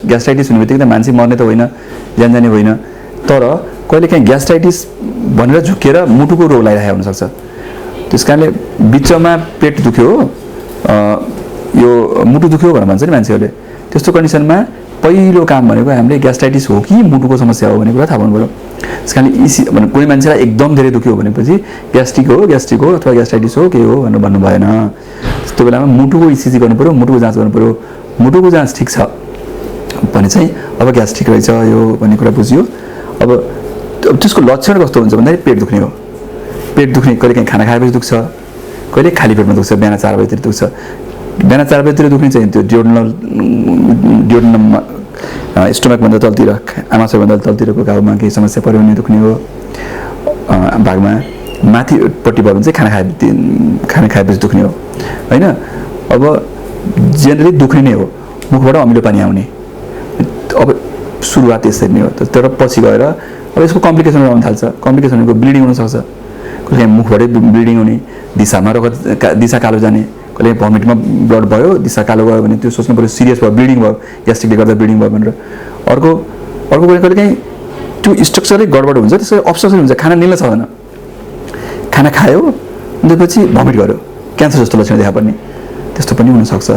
Gastritis हुने बित्तिकै त मान्छे मर्ने त होइन, ज्यान जाने होइन, तर कहिलेकाहीँ ग्यास्ट्राइटिस भनेर झुकेर मुटुको रोग लागिरहेको हुनसक्छ। त्यस कारणले बिचमा पेट दुख्यो हो, यो मुटु दुख्यो भनेर भन्छ नि मान्छेहरूले, त्यस्तो कन्डिसनमा पहिलो काम भनेको हामीले ग्यास्ट्राइटिस हो कि मुटुको समस्या हो भन्ने कुरा थाहा पाउनु पऱ्यो। त्यस कारणले कुनै मान्छेलाई एकदम धेरै दुख्यो भनेपछि ग्यास्ट्रिक हो अथवा ग्यास्ट्राइटिस हो के हो भनेर भन्नु भएन। त्यस्तो बेलामा मुटुको इसिजी गर्नु पऱ्यो, मुटुको जाँच गर्नु पऱ्यो। मुटुको जाँच ठिक छ भने चाहिँ अब ग्यास्ट्रिक रहेछ यो भन्ने कुरा बुझियो। अब त्यसको लक्षण कस्तो हुन्छ भन्दाखेरि पेट दुख्ने हो। पेट दुख्ने कहिलेकाहीँ खाना खाएपछि दुख्छ, कहिले खाली पेटमा दुख्छ, बिहान 4 बजीतिर दुख्छ। बिहान 4 बजीतिर दुख्ने चाहिँ त्यो ड्युडेनममा स्टोमकभन्दा तलतिर, आमाशयभन्दा तलतिरको घाउमा केही समस्या पऱ्यो भने दुख्ने हो। भागमा माथिपट्टि भयो भने चाहिँ खाना खाएपछि दुख्ने हो होइन। अब जेनरली दुख्ने नै हो, मुखबाट अमिलो पानी आउने। अब सुरुवात यसरी नै हो, तर पछि गएर अब यसको कम्प्लिकेसन आउन थाल्छ। कम्प्लिकेसन भनेको ब्लिडिङ हुनसक्छ, कहिले मुखबाटै ब्लिडिङ हुने, दिशामा रगत, दिशा कालो जाने, कहिले भमिटमा ब्लड भयो, दिशा कालो गयो भने त्यो सोच्नु पऱ्यो सिरियस भयो, ब्लिडिङ भयो, ग्यास्ट्रिकले गर्दा ब्लिडिङ भयो भनेर। अर्को कहिलेकाहीँ त्यो स्ट्रक्चरै गडबड हुन्छ, त्यसै अब्स्ट्रक्सन हुन्छ, खाना निल्न सक्दैन, खाना खायो त्यसपछि भमिट गर्यो, क्यान्सर जस्तो लक्षण देखा पर्ने, त्यस्तो पनि हुनसक्छ।